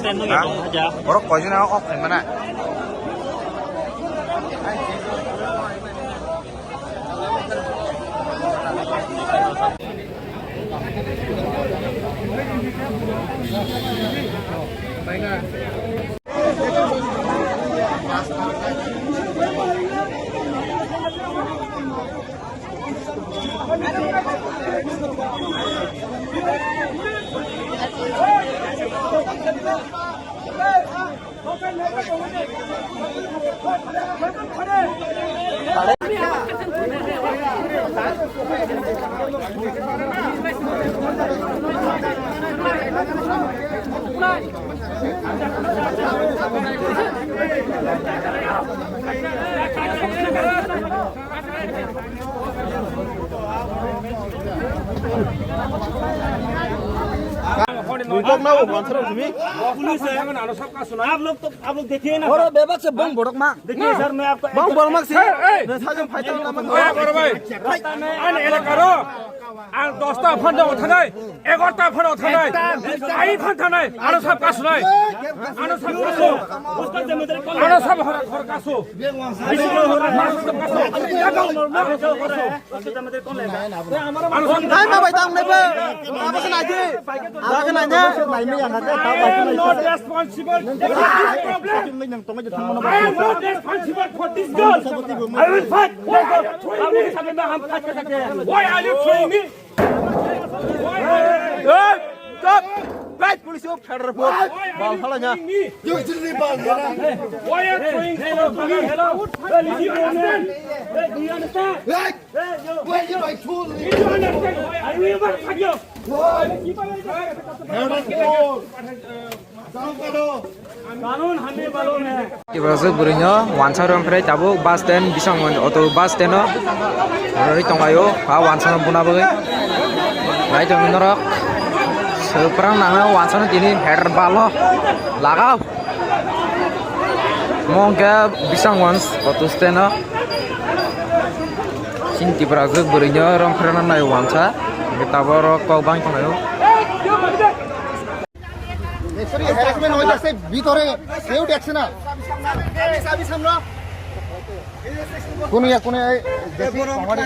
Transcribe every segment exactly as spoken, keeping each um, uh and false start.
Ha? Borok koijon off khaimana? Police है, आप लोग तो, आप लोग देखिए ना। और बेबक से बम भड़क मांग। देखिए सर, मैं आपको बम भड़क मांग से। ए, ए। मैं साजन फाइटर नाम। ए, बड़ भाई। आने इलाका रो। Ang dosta phano thangwi, egarota phano thangwi, ai phano thangwi, ano sab kasu nai, ano sab kasu, ano sab hor hor kasu, ano sab kasu, ano sab kasu. Nai ma bai tang nai ba, ma ba nai je, ma ba nai je, nai mi yang ada, tau bai nai. Not responsible. This is problem. I am not responsible for this girl. I will fight. Why are you throwing me? Hey, stop! Hey, police, you federal force. Bal phalanya. Why are you throwing stone to me? Do you understand? Do you understand? Hey, why you my tool? Do you understand? Are you ever? Federal force. Kanun hame balon hai. Tiprasa bwrwino wansa rwng phrai tabuk bus stand bising auto bus stand o rwrwi tonglaio, ha wansa no buna bagwi. Nai tongwi norok swprangnano wansa no tini header balo lagao. Mo hwnkhe Bisangwanj auto stand o chini Tiprasa bwrwino rwng phraina nai wansa, hwnkhe tabuk oro kok bang tonglaio. Sorry, harassment হয়ে যাচ্ছে ভিতরে, কেউ দেখছে না। চাবি সামনে। কোন ইয়া, কোন এই, দেখি, আমার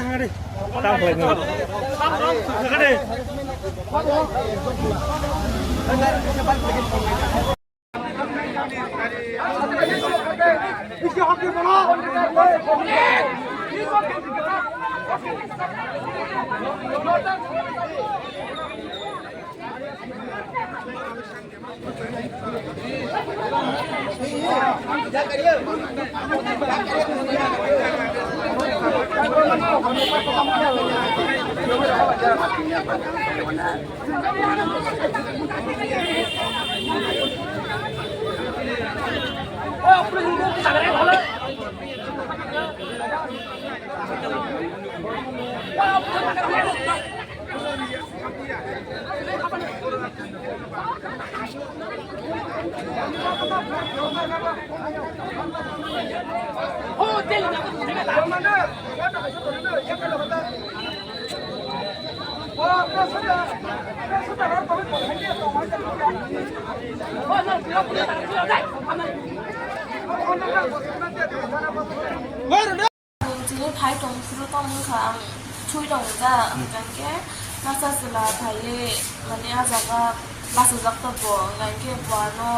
Chini phai tong phuru tong wngkha, ang chui tong da, hwnkhe masa chwla phaiwi mane ah jaga bachajak tongo, hwnkhe bo ano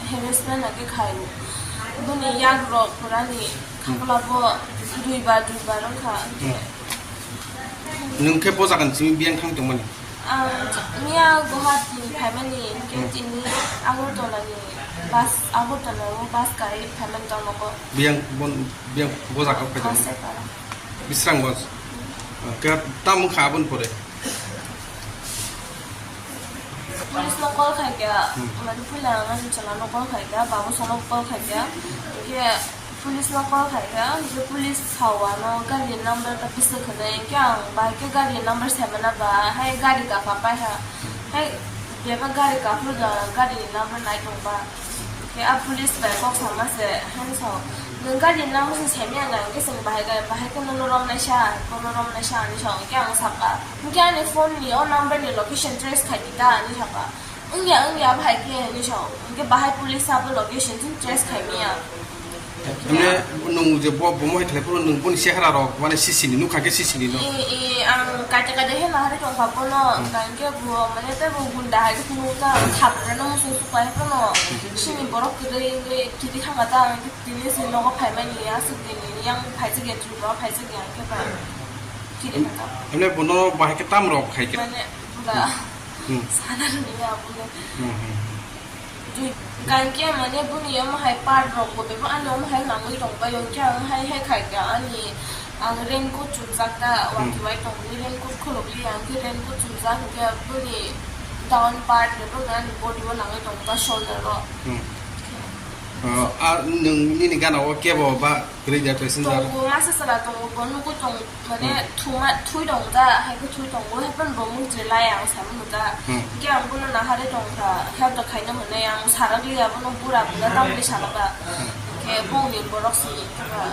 harassment hwnkhe khai. Bini yagrok purani khaklabo duibar duibar wngkha, hwnkhe. Nwng khe bo jagani simi biyang thang tongmani? Ang miya Guwahati phaimani, hwnkhe tini Agartala ni bus, Agartala o bus kai phaimani tongmoko. Biyang bon, biyang bo jaga phai tong. Bisrang bus. Khe tamo kha aboni pore? Police no call khai kha, mane puila mane chwla no call khai kha, babu salo call khai kha, hwnkhe police no call khai kha, hwnkhe police sao ano gari number ta bisa khwnai, hwnkhe ang bahai khe gari number sai mana ba, hai gari kapha pai ha, hai bebak gari kaphuru da gari number nai tong ba. Khe a police bai kok sama se, haino sao, "Nwng gari number se saimaya na, hwnkhe chwng bahai ga, bahai khe nono romnaisa, bono romnaisa," hinwi sao. Hwnkhe ang sakha, "Hwnkhe ani phone ni o number ni location trace khai di ta," hinwi sakha. Wngya, wngya, bahai khe hinwi sao. Hwnkhe bahai police abo location chwng trace khai manya. Emne nwng je bo, bo mohai khlai phuru nwng boni chehara rok, mane, sisini, nukha khe sisini no. E, e, ang kaita kaita he nahari tongkha bono, Hmm. hwnkhe bo, mane, tei bo gunda hai khe phunukha, ang khaprano muchung suklai phano, Hmm. sini borok kwrwi wngwi kiri thangkha ta, ang khe tini se nogo phaimani, aswk tini yang phaijak ya, Tripura phaijak ya, hwnkhe ba kiri thangkha. Emne bono bahai khe tam rok khai khe? Mane, bura Hmm. sana rwya, bura. Hmm, hmm, hmm. Dui, gankhe mane boni omo hai part rok bo bebak ani omo hai nangwi tongbai, hwnkhe ang hai hai khaikha ani, ang raincoat chumjak ta, Hmm. Wati bai tongwi raincoat khulukli, ang khe raincoat chumjak hwnkhe boni down part bebak ani body o nangwi tongba shoulder o. Hmm. Ah, ah, nwng nini gana o kebo ba kwrwi da passenger? Tongo, masa sala tongo, bo nugwi tongo. Mane Hmm. thuma, thui tong da, hai khe thui tongo, hai phano bo mukti lai ang saimano da. Hmm. Hwnkhe ang bono nahari tongkha, help da khaina hwnwi ang sarak liya bono bura buda tamni sana ba. Hmm. Hwnkhe bongni borok sini kha.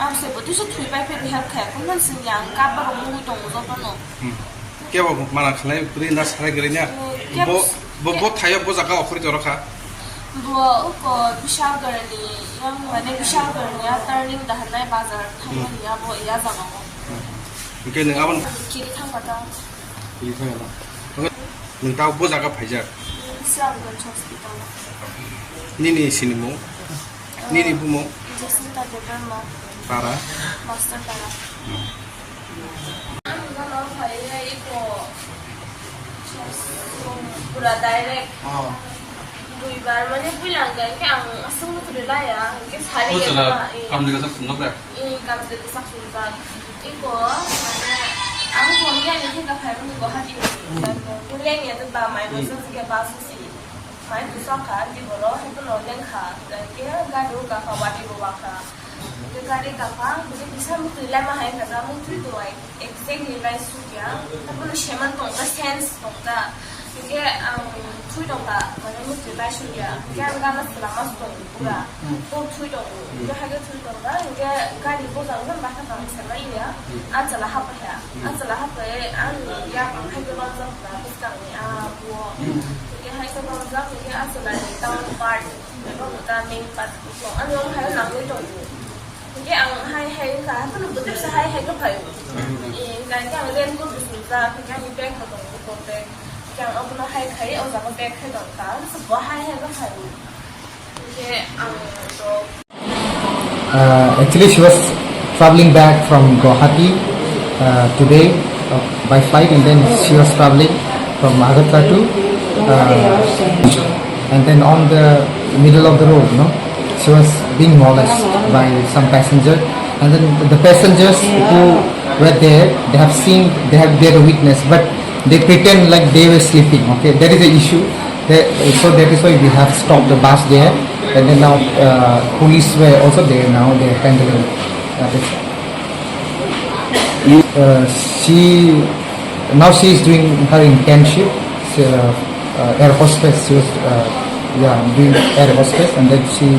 Ang se bo tisa thui pai phai help kha, kunu sini ang kap ba rok nugwi tongo jotono. Hmm. Kebo mana khlai kwrwi na sarai kwrwi na? Hmm, kebo Bo, s-, bo, ke- bo thaio bo jaga o khori toro kha? Bo uko Bishalgarhni, yang mane Bishalgarhni ya turning da hanai bazar thangmani ya bo ya jaga o. Hwnkhe nwng aboni Kiri thangba ta. Kiri thangba ta. Hwnkhe nwng ta bo jaga phaijak? Bishalgarh hospital. Nini sinimung? Nini bumung? Jacinta Debbarma. Para? Master Para. Ang gana phaiya iko pura direct. Oh. Duibar mane builang ga ke ang asung tu laya, ke sari Oh, ya chala, ma, eh. Kam jaga sak sungak ya? Eh, kam jaga sak sungak. Iko, mane, ang phone ya ni thika phai ni Guwahati. Hmm. Builang ya tu ba mai Hmm. basa ke basu si. Mai tu saka di boro, itu lo lengkha. Ke gadu ka ka wadi bo waka. Hwnkhe gari kapang, hwnkhe kisa muktwi laima hai wngkha, muktwi tongwi exactly lai sukya, haphano seman tongkha, sense tongkha. Hwnkhe ang thui tongkha, mane muktwi lai sukya. Hwnkhe ang gana swlama se tongo pura. Hmm. Kok thui tongo. Hmm. Hwnkhe haikhe thui tongkha, hwnkhe gari bojang jang bakha tong se manya. Hmm. Achwla hapaiya. Hmm. Achwla hapai ang yakung haikhe longjak kha bwskangni a buo. Hmm. Hwnkhe haikhe longjak, hwnkhe achwlani town part. Abo ta main part. Ani omo hai nangwi tongo. Hwnkhe ang hai hai wngkha, haphano bwtwisa hai hai khe phaio. Eh, hwnkhe ang raincoat bo sumjak, hwnkhe ani bag bo tongo, eko bag. Hwnkhe ang obono hai khai, o jaga bag khai tongkha, bo hai hai khe phaio. Hwnkhe ang to Uh, actually, she was traveling back from Guwahati, uh, today, uh, by flight, and then she was traveling from Agartala to, uh, and then on the middle of the road, no, she was being molested by some passenger, and then the passengers who were there, they have seen, they have, they are the witness, but they pretend like they were sleeping. Okay, that is the issue. They, so that is why we have stopped the bus there, and then now, uh, police were also there. Now they are handling, uh, this. Uh, she, now she is doing her internship, uh, uh, air hostess. She was, uh, yeah, doing air hostess, and then she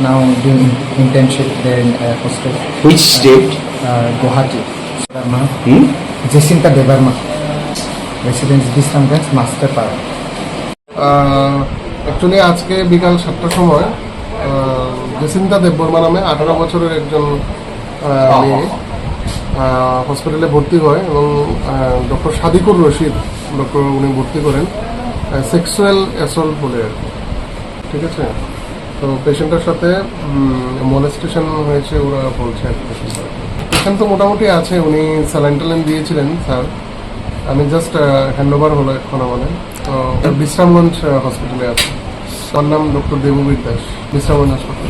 now doing in-, internship there in air hostess. Which state? Uh, Guwahati. Debbarma. Hmm? Jacinta Debbarma. Residence Bisramganj, Masterpara. আহ, actually আজকে বিকাল সাতটার সময়, আহ, জেসিন্তা দেববর্মা নামে আঠারো বছরের একজন, আহ, মেয়ে, আহ, হসপিটালে ভর্তি হয় এবং, আহ, ডক্টর সাদিকুর রশিদ ডক্টর উনি ভর্তি করেন, আহ, সেক্সুয়াল অ্যাসল্ট বলে আর কি। ঠিক আছে? তো পেশেন্টের সাথে, উম, মলেস্টেশন হয়েছে ওরা বলছে আর কি পেশেন্ট। পেশেন্ট তো মোটামুটি আছে, উনি স্যালাইন ট্যালাইন দিয়েছিলেন স্যার। আমি জাস্ট, আহ, হ্যান্ড ওভার হলো এখন আমাদের। তো বিশ্রামগঞ্জ, আহ, হসপিটালে আছে। আমার নাম ডক্টর দেববীর দাস, বিশ্রামগঞ্জ হাসপাতাল।